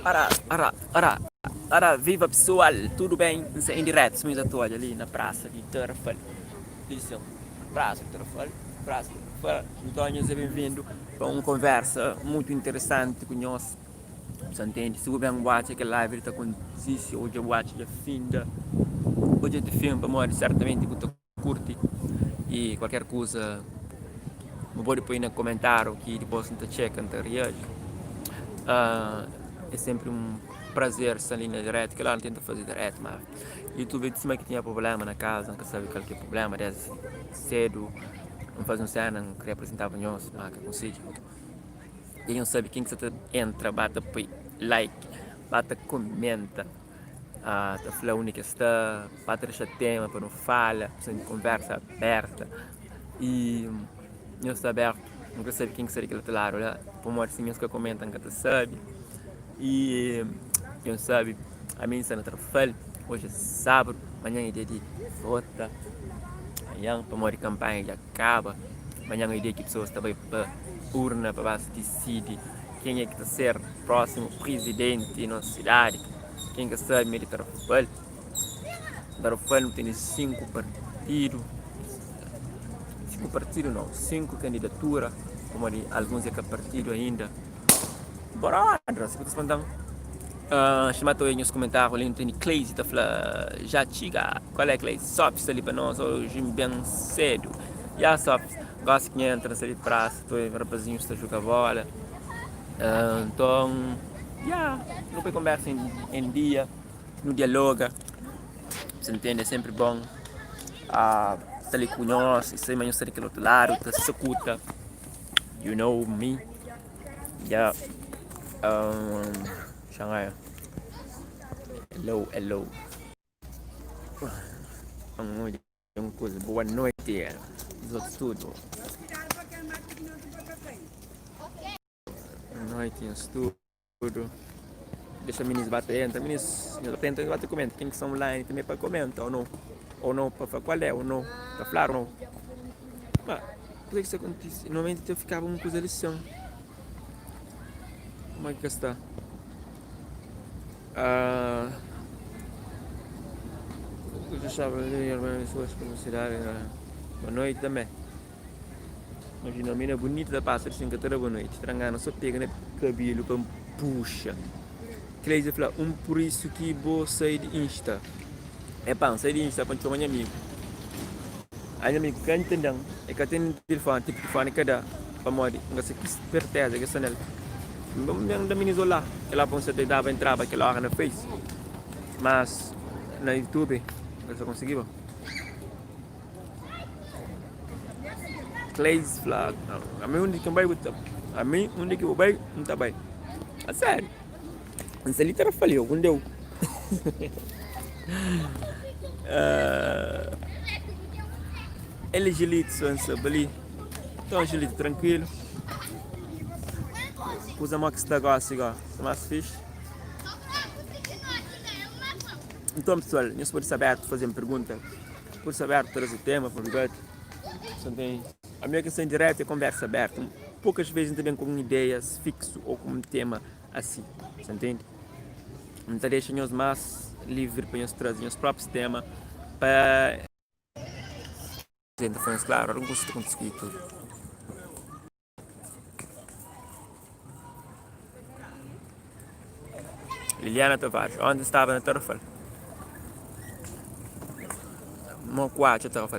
Ara, ara, ara, ara, viva pessoal, tudo bem? N sta em direto, sima nhos ta odja li na prasa di Tarrafal, li sin, prasa di Tarrafal, prasa di Tarrafal. Nton nhos é ben-vindu pa un konversa mutu interesanti ku nhos, sa ntende? Si bu ben bu atxa kel live li ta kontise ô dja bu atxa dja finda, odja ti fin pamodi sertamenti bu ta. Kurti y kualker kuza bu pode poi na komentáriu ki dipôs N ta txeka N ta reaji. É sénpri un prazer sta li na dirétu, kel óra N tenta faze dirétu má youtube é sima ki tinha prubléma na kaza N ka sabe kal ki é prubléma désdi sédu N faze un séna N kre aprizentaba nhos má ka konsigi. Dja nhos sabe ken ki sa ta entra ba ta poi like ba ta komenta. Ta fla undi ki es sta, ba ta dexa tema pa nu fala, pa nu konversa aberta y nhos sta abertu, nu ka sabe ken ki sta di kel otu ladu la, pamodi si nhos ka komenta N ka ta sabe y nhos sabe ami N sta na Tarrafal, oji é sábadu, manhan é dia di vota, manhan pamodi kanpanha dja kaba, manhan é dia ki pesoas ta bai pa urna pa ba disidi. Kenha ki ta ser prósimu prizidenti di nos sidadi? Ken ka sabe ma é di Tarrafal. Tarrafal nu tene 5 partidu, 5 partidu nau, 5 kandidatura, pamodi alguns é ka partidu ainda. Brother, si bu ta spantan. Xma ta oia nhos komentáriu li, nu tene Cleise ta fla, Já txiga. Kual é Cleise? Sófis sta li pa nos oji ben sédu. Ya Sófis, gosi ki nha entra na sta di prasa. Toi rapazinhus ta juga bola. Nton, ya, nu poi konversa en dia, nu dialoga. Sa ntende? É senpri bon sta li ku nhos i sai ma nhos sta di kel otu ladu ta sukuta. You know me. Ya. Xangai. Hello, hello. Un kuza, boa noite, nhos tudo. Boa noite, nhos tudo. Dexa minis bate entra, minis, nhos bate entra, nhos bate comenta. Quem que sta online também pa comenta ou não? Ou não, pa fla qual é ou não? Ta fla ou não? Ma, kuza ki sta kontise? Normalmente ta fikaba un kuza li sen. Como é que sta? Boa noite tanbe. Imajina un mina bunita ta pasa di sin ka ta da boa noite. Ta da ngana so pega na kabelu pa puxa. Cleise fla, un pur isu ki bo sai di insta. Epa, N sai di insta pa N txoma nha amigu. A nha amigu ka ntende-m, e ka ten tilifoni, tipu tilifoni ka da, pamodi N ka sa ki sperteza ki sta nel. N ben da minis olá, kel óra pa N sa ta daba entraba kel óra na Face, mas na Youtube N ka sa konsigiba. Cleise fla, Ami undi ki N bai bu ta, ami undi ki bu bai N ta bai. A sériu. N sta li ta rafaleu ku Deus. El é Gilito so N sta pa li. Nton Gilito trankuilu. Kuza mo ki sta gosi go, sta mas fixi. Nton pesoal, nhos pode sta abertu faze-m pergunta, pode sta abertu traze tema pa dibati. Ami é ki sta em direto é konversa abertu. Poucas vezes N ta ben ku un ideias fixu ou ku un tema asi, sa ntende? N ta dexa nhos más livri pa nhos traze nhos próprius tema pa N ta fla nhos klaru, algun kuza ta kontise ku YouTube. Liliana Tavares, onti N staba na Tarrafal. Mo ku atxa Tarrafal.